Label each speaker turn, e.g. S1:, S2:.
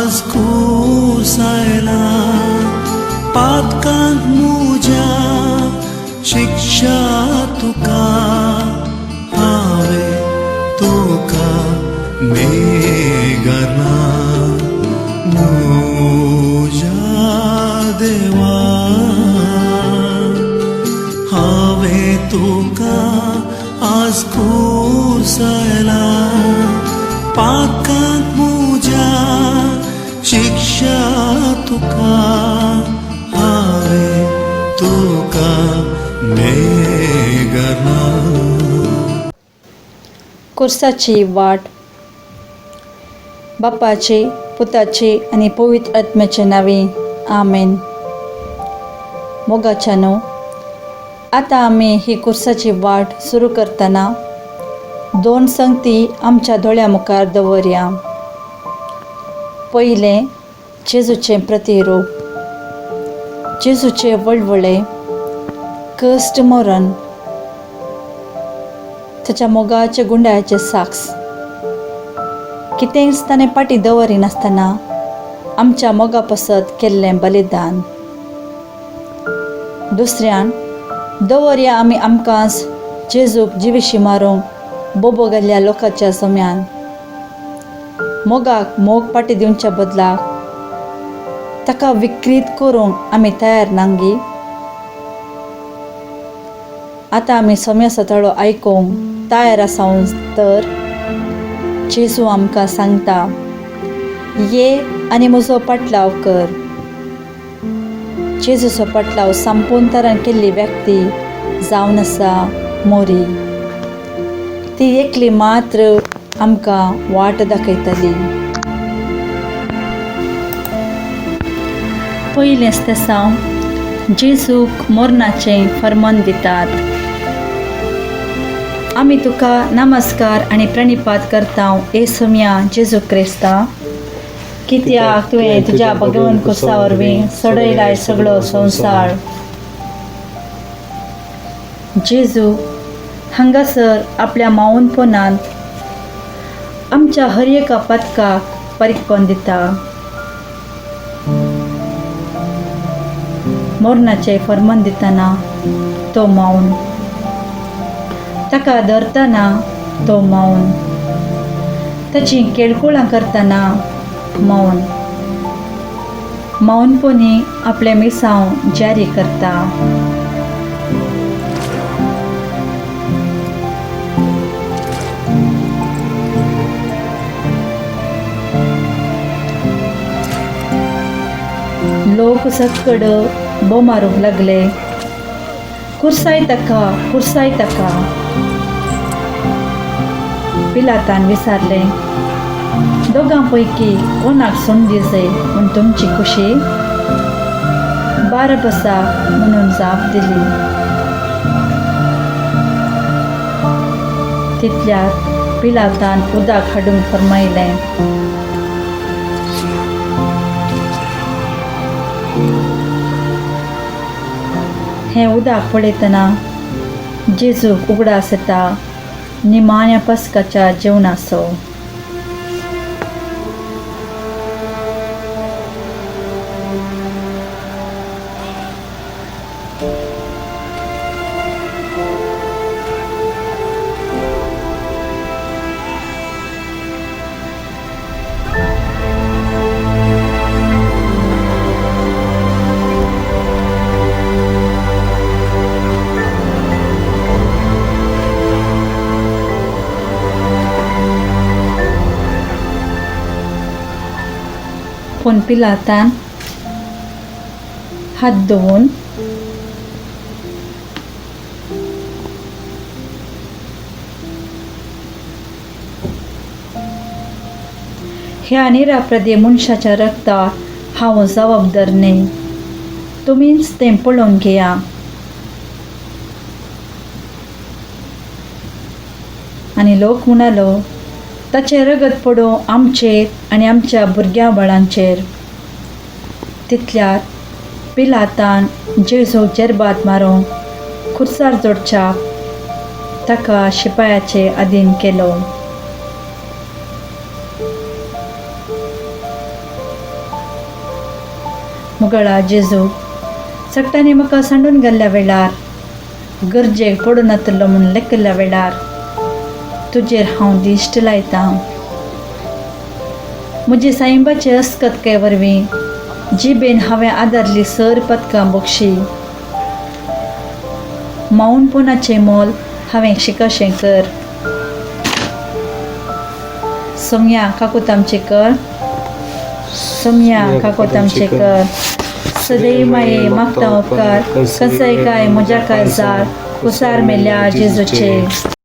S1: आज कुर्स आयला, पातकांत मुज्या शिक्षा तुका, हांवें तुका नेगरना मुज्या देवा, हांवें तुका आज कुर्स आयला, पातकांत मुज्या शिक्षा तुका, हांवें तुका नेगरना.
S2: कुर्साची वाट. बापाचे, पुताचे आनी पवित्र आत्म्याचे नांवे, आमेन. मोगाच्यानो, आतां आमी ही कुर्साची वाट सुरू करतना दोन संगती आमच्या दोळ्या मुखार दवरया. पयलें, जेजूचें प्रतिरूप, जेजूचे वळवळे, कश्ट, मरण, ताच्या मोगाचे गुंडाळ्याचे साक्ष. कितेंच ताणें फाटीं दवरिनासतना आमच्या मोगा पासत केल्लें बलिदान. दुसऱ्यान दवरया आमी आमकांच जेजूक जिविशी मारूंक बोबो घाल्ल्या लोकांच्या जम्यान. मोगाक मोग फाटी दिवच्या बदलाक ताका विक्रीत करूंक आमी तयार नांगी? आतां आमी सोम्या ताळो आयकूंक तयार आसा तर जेजू आमकां सांगता, ये आनी म्हजो पाटलाव कर. जेजूचो पाटलाव संपूर्ण तरान केल्ली व्यक्ती जावन आसा मोरी. ती एकली मात्र आमकां वाट दाखयतली. पयलेंच तेसांव जेजूक मरणाचें फर्मान दितात. आमी तुका नमस्कार आनी प्रणिपात करता, ए सोम्या जेजू क्रिस्ता, कित्याक तुवें तुज्या भगवंत कुर्सा वरवीं सोडयलाय सगळो संवसार. जेजू हांगासर आपल्या मावनपणांत आमच्या हर एका पदकाक परिकपण दिता. मरणाचें फर्मान दितना तो मौन, ताका धरतना तो मौन, ताचीं केळकुळां करतना मौन, मौनपणी आपलें मिसांव जारी करता. लोक सक्कड बो मारूंक लागले, कुर्साय ताका, कुर्साय ताका. पिलातान विचारलें, दोगां पैकी कोणाक सोडून दिवचें म्हूण तुमची खुशी? बारबसाक म्हणून जाप दिली. तितल्यार पिलातान उदक हाडूंक फर्मायलें. हें उदक पळयतना जेजूक उगडास येता निमाण्या पस्काच्या जेवणाचो. पूण पिलातान हात धुवून ह्या निराप्रदी मनशाच्या रक्ताक हांव जबाबदार न्हय, तुमीच तें पळोवन घेया. आनी लोक म्हणालो, ताचें रगत पडूं आमचेर आनी आमच्या भुरग्यां बाळांचेर. तितल्यार पिलातान जेजूक जेरबाद मारूंक खुर्सार जोडच्या ताका शिपायाचे अधीन केलो. मुगळा जेजू, चट्टांनी म्हाका सांडून गेल्ल्या वेळार, गरजेक पडून नातलो म्हूण लेखिल्ल्या वेळार तुजेर हांव दिश्ट लायतां. म्हजी साईबाचे अस्कतके वरवीं जिबेन हांवें आदारली सर पदकां बक्षी. मौनपणाचें मोल हांवें शिकशें कर. सोमया काकूत आमचें कर, सोमया काकूत आमचें कर. सदैव माये मागता उपकार कसय काय म्हज्या काळजार कुसार मेल्या जेजूचे.